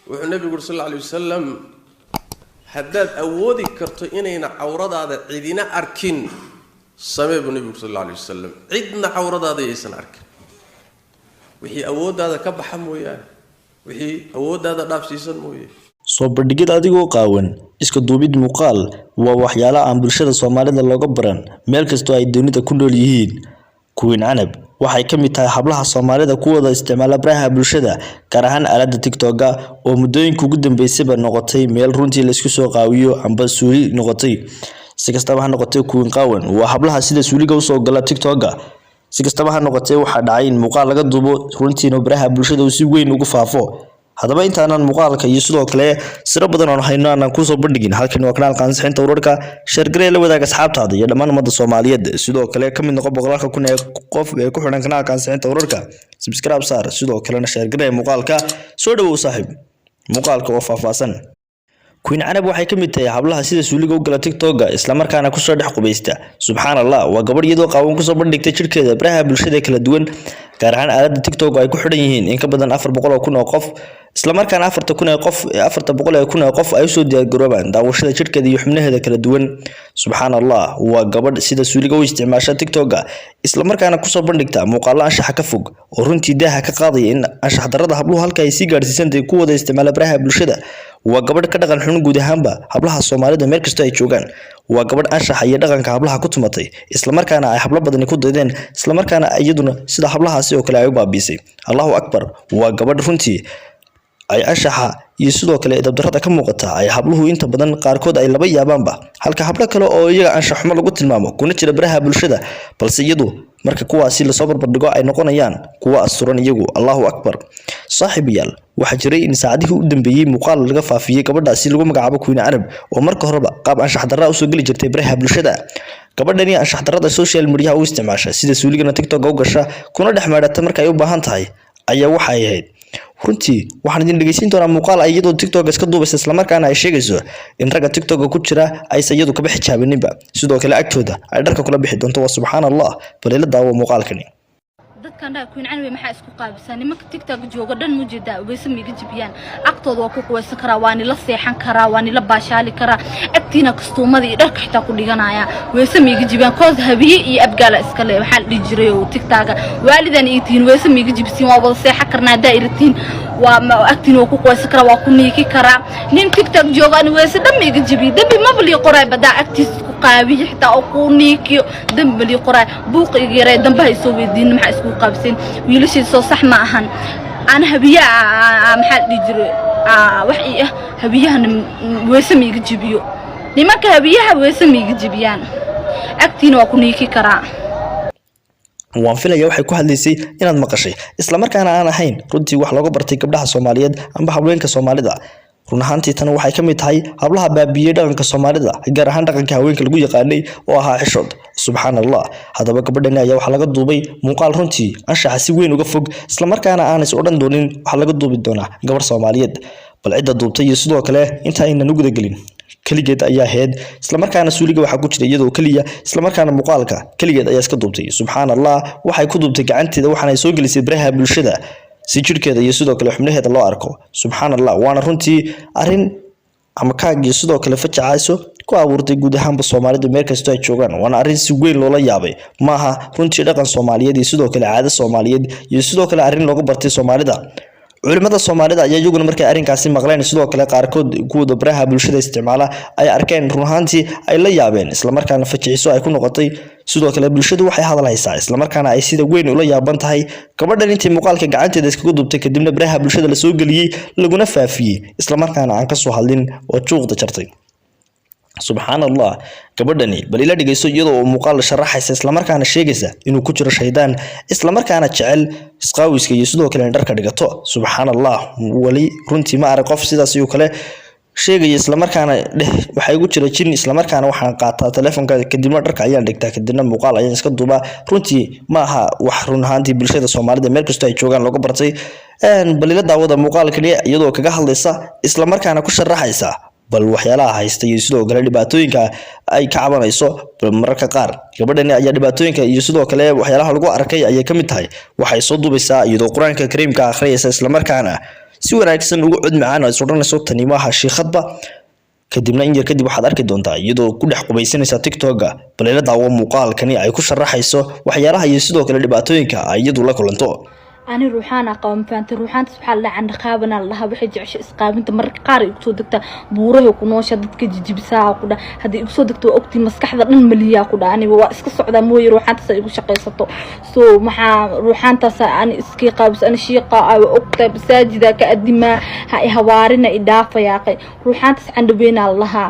Wuxuu nabigu yuri sal alla alay wasalam, haddaad awoodi karto inayna cawradaada cidina arkin, samee buu nebigu sal alla alay wasalam. Cidna cawradaada yaysan arkin, wixii awooddaada ka baxa mooyaane, wixii awooddaada dhaafsiisan mooye. Soo bandhigid adigoo qaawan, iska duubid muuqaal waa waxyaalo aan bulshada Soomaalida looga baran meel kastoo ay dunida ku nool yihiin. Queen Canab waxay ka mid tahay hablaha Soomaalida kuwooda isticmaala baraha bulshada, gaar ahaan aaladda TikTok-ga oo muddooyinka ugu dambeysayba noqotay meel runtii la isku soo qaawiyo amba suuli noqotay. Si kastaba ha noqotee, Queen Qaawan waa hablaha sida suuliga usoo gala TikTok-ga. Si kastaba ha noqotee, waxaa dhacay in muuqaal laga duubo runtiina baraha bulshada uu si weyn ugu faafo. Haddaba intaanan muuqaalka iyo sidoo kale siro badan oon hayno aanan kusoo bandhigin, halkan waa kanaalka ansixinta wararka. Share garee, la wadaag asxaabtaada iyo dhammaan ummadda Soomaaliyeed. Sidoo kale ka mid noqo boqolaalka kun ee qof ee ku xidhan kanaalka ansixinta wararka. Subscribe saar, sidoo kalena share garee muuqaalka. Soo dhawow saaxiib, muuqaalka oo faahfaahsan. Queen Canab waxay ka mid tahay hablaha sida suuliga u gala TikTok-ga, islamarkaana kusoo dhex qubaysta. Subxaan Allah, waa gabadh iyadoo qaawan kusoo bandhigtay jidhkeeda baraha bulshada kala duwan, gaar ahaan aaladda TikTok oo ay ku xidhan yihiin in ka badan 400,000 oo qof, islamarkaana 4,000 ee qof, 400,000 ee qof ay usoo diyaargaroobaan daawashada jidhkeeda iyo xubnaheeda kala duwan. Subxaan Allah, waa gabadh sida suuliga u isticmaasha TikTok-ga, islamarkaana kusoo bandhigta muuqaalo anshaxa ka fog oo runtii daaha ka qaadaya in anshax darrada habluhu halka ay sii gaadhsiisantay kuwooda isticmaala baraha bulshada. Waa gabadh ka dhaqan xun guud ahaanba hablaha Soomaalida meel kastoo ay joogaan. Waa gabadh anshaxa iyo dhaqanka hablaha ku tumatay, islamarkaana ay hablo badani ku daydeen, islamarkaana iyaduna sida hablahaasi oo kale ay u baabiisay. Allahu akbar, waa gabadh runtii ay anshaxa iyo sidoo kale edabdarrada ka muuqata ay habluhu inta badan qaarkood ay laba yaabaanba, halka hablo kale oo iyaga anshax xumo lagu tilmaamo kuna jira baraha bulshada, balse iyadu marka kuwaasi lasoo barbardhigo ay noqonayaan kuwo asturan iyagu. Allahu akbar. Saaxiibayaal, waxaa jiray in saacadihii u dambeeyey muuqaal laga faafiyey gabadhaasi lagu magacaabo Queen Canab, oo marka horeba qaab anshax darra usoo geli jirtay baraha bulshada. Gabadhani anshax darrada social media u isticmaasha, sida suuligana TikTok u gasha kuna dhex meedhata marka ay u baahan tahay, ayaa waxay ahayd runtii. Waxaan idin dhegeysiin doonaa muuqaal ay iyadoo TikTok iska duubaysa, islamarkaana ay sheegayso in ragga TikTok ku jira aysan iyadu kaba xijaabininba, sidoo kale agtooda ay dharka kula bixi doonto. Waa subxaan Allah, bal ila daawo muuqaalkani. Dadkan dhaa Queen Canab maxaa isku qaabisaa? Nimanka TikTok jooga dhan mujeedaa, weyse miiga jibiyaan. Agtooda waa ku quwaysan karaa, waa nila seexan karaa, waa nila baashaali karaa. Agtiina kastuumada iyo dharka xitaa ku dhiganaya, weyse miiga jibiyaan. Koos habiye iyo abgaala iska le, waxaa la dhihi jiray oo TikToka waalidan ii tihiin, weyse miiga jibisiin, waa wada seexan karnaa. Haddaa iratiin, waa agtiina waa ku quwaysan karaa, waa ku niiki karaa. Nin TikTok jooga ani weyse dhan miiga jibiyo, dembi maba lii qoraay. Badaa agtiis ku qaabiyo xitaa oo ku niikiyo, dembi ma lii qoraay. Buuqa iga yaree, dambaha isoo weydiin maxaa isku qaabseen wiilashiisa. Soo sax ma ahan aan habiya, maxaa la dhihi jiray, wax ii ah habiyahana weyse ma iga jibiyo. Nimanka habiyaha weyse ma iga jibiyaan, agtiina waa ku niiki karaa. Waan filaya waxay ku hadlaysay inaad maqashay, islamarkaana aan ahayn runtii wax looga bartay gabdhaha Soomaaliyeed amba haweenka Soomaalida. Run ahaantii tan waxay ka mid tahay hablaha baabiyey dhaqanka Soomaalida, gaar ahaan dhaqanka haweenka lagu yaqaanay oo ahaa xishood. Subxaan Allah. Haddaba gabadhani ayaa waxaa laga duubay muuqaal runtii anshaxa si weyn uga fog, islamarkaana aan is odhan doonin waxaa laga duubi doonaa gabarh Soomaaliyeed. Bal cidda duubtay iyo sidoo kale inta aynan u gudagelin, keligeed ayaa ahayd, islamarkaana suuliga waxaa ku jira iyadoo keliya, islamarkaana muuqaalka keligeed ayaa iska duubtay. Subxaan Allah, waxay ku duubtay gacanteeda, waxaana ay soo gelisay baraha bulshada si jidhkeeda iyo sidoo kale xubnaheeda loo arko. Subxaan Allah, waana runtii arrin ama kaag iyo sidoo kale fajacayso ku abuurtay guud ahaanba Soomaalidu meel kastoo ay joogaan. Waana arrin si weyn loola yaabay. Maaha runtii dhaqan Soomaaliyeed iyo sidoo kale caado Soomaaliyeed iyo sidoo kale arrin looga bartay Soomaalida. Culimada Soomaalida ayaa iyaguna markay arrinkaasi maqleen, sidoo kale qaarkood kuwooda baraha bulshada isticmaala ay arkeen, run ahaantii ay la yaabeen, islamarkaana fajiciso ay ku noqotay. Sidoo kale bulshadu waxay hadal haysaa, islamarkaana ay sida weyn ula yaaban tahay gabadhan intii muuqaalka gacanteeda iskaga duubtay, kadibna baraha bulshada lasoo geliyey laguna faafiyey, islamarkaana aan kasoo hadlin oo juuqda jartay. Subxaan Allah, gabadhani bal ila dhegeyso iyadoo uu muuqaal sharaxaysa, islamarkaana sheegaysa inuu ku jiro shaydaan, islamarkaana jecel isqaawiska iyo sidoo kale in dharka dhigato. Subxaan Allah, wali runtii ma arag qof sidaas iyo kale sheegaya, islamarkaana dheh waxaa igu jira jin, islamarkaana waxaan qaataa telefoonka, kadibna dharka ayaan dhigtaa, kadibna muuqaal ayaan iska duubaa. Runtii ma aha wax run ahaantii bulshada Soomaalida meel kastoo ay joogaan looga bartay. Bal ila daawada muuqaalkani iyadoo kaga hadlaysa, islamarkaana ku sharaxaysa bal waxyaalaha haysta iyo sidoo kale dhibaatooyinka ay ka cabanayso. Bal mararka qaar gabadhani ayaa dhibaatooyinka iyo sidoo kale waxyaalaha lagu arkay ayay ka mid tahay. Waxay soo duubaysaa iyadoo Qur-aanka Kariimka akhriyaysa, islamarkaana Si wanaagsan ugu cod macaan oo is odhanayso tani maaha shiikhadba. Kadibna in yar kadib waxaad arki doontaa iyadoo ku dhex qubaysanaysa TikTok-ga. Bal ila daawo muuqaalkani ay ku sharaxayso waxyaalaha iyo sidoo kale dhibaatooyinka ay iyadu la kulanto. Ani ruuxaan aqaba, ma fahamtay? Ruuxaantaas waxaa la dhahaa candhaqaabanaa la dhahaa. Waxay jecesha isqaabinta. Mararka qaar ay igusoo degtaa, buurahay ku noosha, dadka jijibisaa ku dha. Haddii igusoo degto, waa ogtii, maskaxda dhan maliyaa ku dha. Aniga waa iska socdaa mooye, ruuxaantaas ay igu shaqaysato. So maxaa ruuxaantaas ani iskii qaabis? Ani shiiqa ah, waa ogtahay, masaajida ka adimaa. Ha i hawaarina, i dhaafayaaqay. Ruuxaantaas candhaweynaa la dhahaa.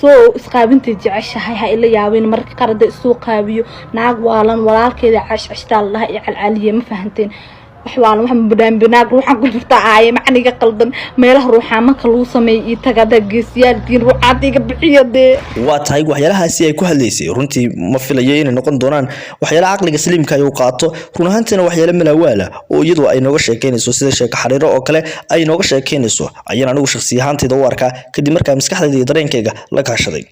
So isqaabintay jeceshahay. Ha ila yaabin mararka qaar hadda isoo qaabiyo. Naag waalan walaalkeeda cashcashtaa la dhahaa iyo calcaliye, ma fahanteen? Wax waalan, wax badhaambinaag ruuxaan ku jirta aaye macniga qaldan. Meelaha ruuxaamanka lagu sameeyo iyo taga haddaa geesiyaal diin ruuxaanta iga bixiya dee. Waa tahay, waxyaalahaasi ay ku hadlaysay runtii ma filayo inay noqon doonaan waxyaalaha caqliga saliimka ay u qaato. Run ahaantiina waxyaalo malaawaala oo iyadu ay nooga sheekeynayso, sida sheeko xariiro oo kale ay nooga sheekeynayso, ayaan anigu shakhsi ahaantayda u arkaa, kadib markaa maskaxdayda iyo dareenkayga la kaashaday.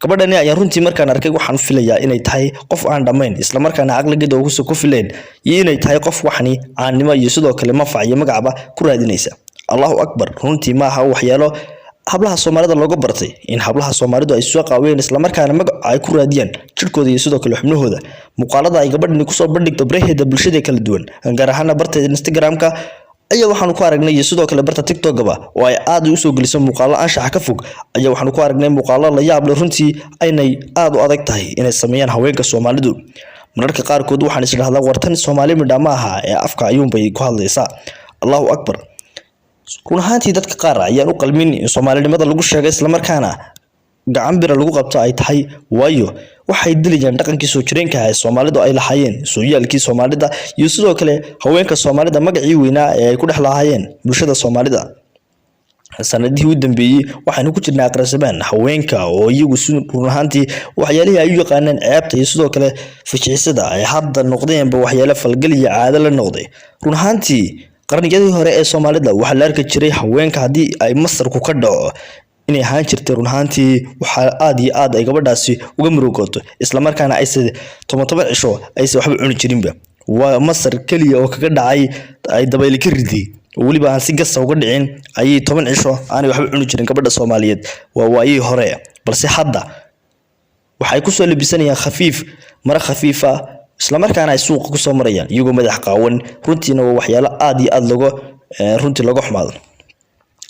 Gabadhani ayaan runtii markaan arkay waxaan filayaa inay tahay qof aan dhammayn, islamarkaana caqligeeda ugusa ku filayn, iyo inay tahay qof waxani caannimo iyo sidoo kale manfac iyo magacba ku raadinaysa. Allahu akbar! Runtii maaha waxyaalo hablaha Soomaalida looga bartay in hablaha Soomaalidu ay soo qaaween, islamarkaana magaca ay ku raadiyaan jirkooda iyo sidoo kale xubnahooda. Muuqaalada ay gabadhani kusoo bandhigto baraheeda bulshada kala duwan, gaar ahaana barteeda Instagram-ka ayaa waxaanu ku aragnay, iyo sidoo kale barta TikTok-gaba oo ay aad usoo geliso muuqaalo anshaxa ka fog, ayaa waxaanu ku aragnay muuqaalo la yaab leh, runtii aynay aad u adag tahay inay sameeyaan haweenka Soomaalidu. Mararka qaarkood waxaan is idhahdaa, wartan Soomaali midha ma aha ee afka ayuunbay ku hadlaysaa. Allahu akbar! Run ahaantii dadka qaar ayaan u qalmin in Soomaalinimada lagu sheegay, islamarkaana gacan bira lagu qabto ay tahay, waayo waxay dilayaan dhaqankii soo jireenka ah ee Soomaalidu ay lahaayeen, sooyaalkii Soomaalida iyo sidoo kale haweenka Soomaalida magacii weynaa ee ay ku dhex lahaayeen bulshada Soomaalida. Sanadihii u dambeeyey waxaynu ku jirnaa aqrasamaan haweenka oo iyagu si run ahaantii waxyaalihii ay u yaqaaneen ceebta iyo sidoo kale fajicisada ay hadda noqdeenba waxyaalo falgal iyo caado la noqday. Run ahaantii qarniyadii hore ee Soomaalida waxaa la arki jiray haweenka haddii ay masarku ka dhaco inay ahaan jirtay, run ahaantii waxaa aad iyo aad ay gabadhaasi uga murugooto, islamarkaana ayse 10 cisho ayse waxba cuni jirinba. Waa masar keliya oo kaga dhacay ay dabayli ka riday, oo weliba aan si gasa uga dhicin, ayay 10 cisho aanay waxba cuni jirin gabadha Soomaaliyeed. Waa waayihii hore, balse hadda waxay kusoo labisanayaan khafiif, maro khafiifa, islamarkaana ay suuqa kusoo marayaan iyagoo madax qaawan. Runtiina waa waxyaalo aad iyo aad looga runtii looga xumaado.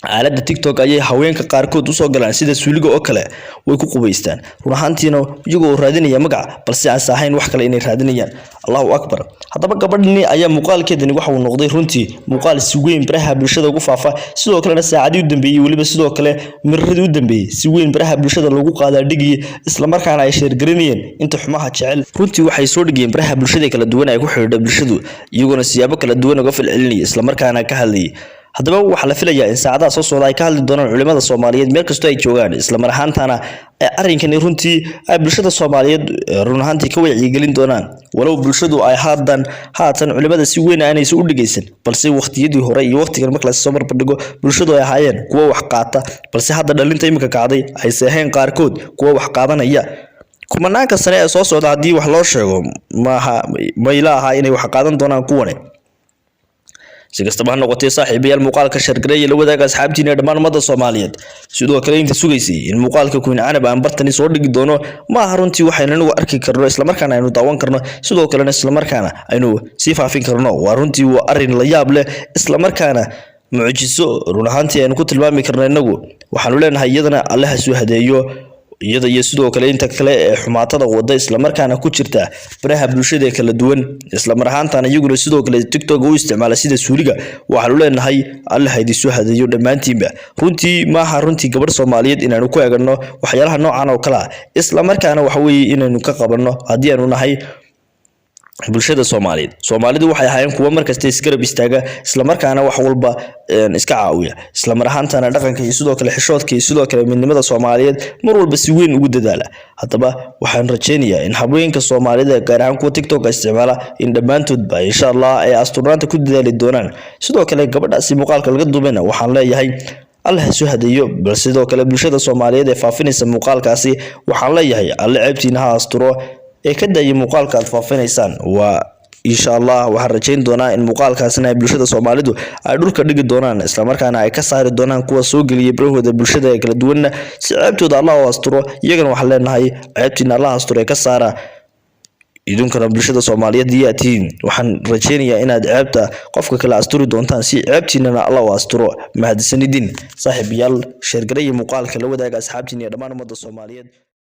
Aaladda TikTok ayay haweenka qaarkood usoo galaan sida suuliga oo kale, way ku qubaystaan, run ahaantiina iyagoo raadinaya magac, balse aan ahayn wax kale inay raadinayaan. Allahu akbar! Haddaba gabadhani ayaa muuqaalkeedani waxa uu noqday runtii muuqaal si weyn baraha bulshada ugu faafa, sidoo kalena saacadii u dambeeyey, weliba sidoo kale miraradii u dambeeyey, si weyn baraha bulshada lagu qaadaa dhigayay, islamarkaana ay share-garinayeen inta xumaha jecel. Runtii waxay soo dhigayeen baraha bulshada kala duwan ay ku xidhiidha bulshadu, iyagoona siyaabo kala duwan uga falcelinayay, islamarkaana ka hadlayay. Haddaba waxaa la filayaa in saacadaha soo socda ay ka hadli doonaan culimada Soomaaliyeed meel kastoo ay joogaan, isla mar ahaantana arrinkani runtii ay bulshada Soomaaliyeed run ahaantii ka wacyigelin doonaan. Walow bulshadu ay haatan culimada si weyn aanaysa u dhegeysan, balse waqtiyadii hore iyo waqtigan marka lasoo barbardhigo bulshadu ay ahaayeen kuwo wax qaata, balse hadda dhalinta imika kacday ayse ahayn qaarkood kuwo wax qaadanaya. Kumanaanka sane ee soo socda haddii wax loo sheego, maaha mayla ahaa inay wax qaadan doonaan kuwane. Si kastaba ha noqotee, saaxiibayaal, muuqaalka share-gareeya, la wadaaga asxaabtiina ee dhammaan ummadda Soomaaliyeed. Sidoo kale inta sugaysay in muuqaalka Queen Canab aan bartani soo dhigi doono, ma aha runtii waxaynu inagu arki karno, islamarkaana aynu daawan karno, sidoo kalena islamarkaana aynu sii faafin karno. Waa runtii waa arrin la yaab leh, islamarkaana mucjiso run ahaantii aynu ku tilmaami karno. Inagu waxaanu leenahay iyadana Alle ha soo hadeeyo, iyada iyo sidoo kale inta kale ee xumaatada wada, islamarkaana ku jirta baraha bulshada ee kala duwan, islamar ahaantana iyaguna sidoo kale TikTok u isticmaala sida suuliga. Waxaanu leenahay Alle ha idin soo hadeeyo dhammaantiinba. Runtii maaha runtii gabadh Soomaaliyeed inaanu ku eegano waxyaalaha noocan oo kale ah, islamarkaana waxa weeye inaynu ka qabanno haddii aanu nahay bulshada Soomaaliyeed. Soomaalidu waxay ahaayeen kuwo markasta isgarab istaaga, islamarkaana wax walba iska caawiya, islamar ahaantana dhaqanka iyo sidoo kale xishoodka iyo sidoo kale midnimada Soomaaliyeed mar walba si weyn ugu dadaala. Haddaba waxaan rajaynayaa in habeenka Soomaalida, gaar ahaan kuwa TikTok isticmaala, in dhammaantoodba insha Allah ay asturnaanta ku dadaali doonaan. Sidoo kale gabadhaasi muuqaalka laga duubayna waxaan leeyahay Alle ha soo hadeeyo, bal sidoo kale bulshada Soomaaliyeed ee faafinaysa muuqaalkaasi waxaan leeyahay Alle ceebtiina ha asturo ee ka daaya muuqaalka aad faafinaysaan. Waa Insha Allah waxaan rajayn doonaa in muuqaalkaasina ay bulshada Soomaalidu ay dhulka dhigi doonaan, islamarkaana ay ka saari doonaan kuwa soo geliyay barahooda bulshada ee kala duwanna, si ceebtooda Allah u asturo. Iyagana waxaan leenahay ceebtiina Allah asturo ee ka saara. Idinkuna bulshada Soomaaliyeed iyaa tihiin, waxaan rajaynayaa inaad ceebta qofka kale asturi doontaan si ceebtiinana Allah u asturo. Mahadsanidin saaxiibayaal, share gareeya muuqaalka, la wadaaga asxaabtiina iyo dhammaan ummadda Soomaaliyeed.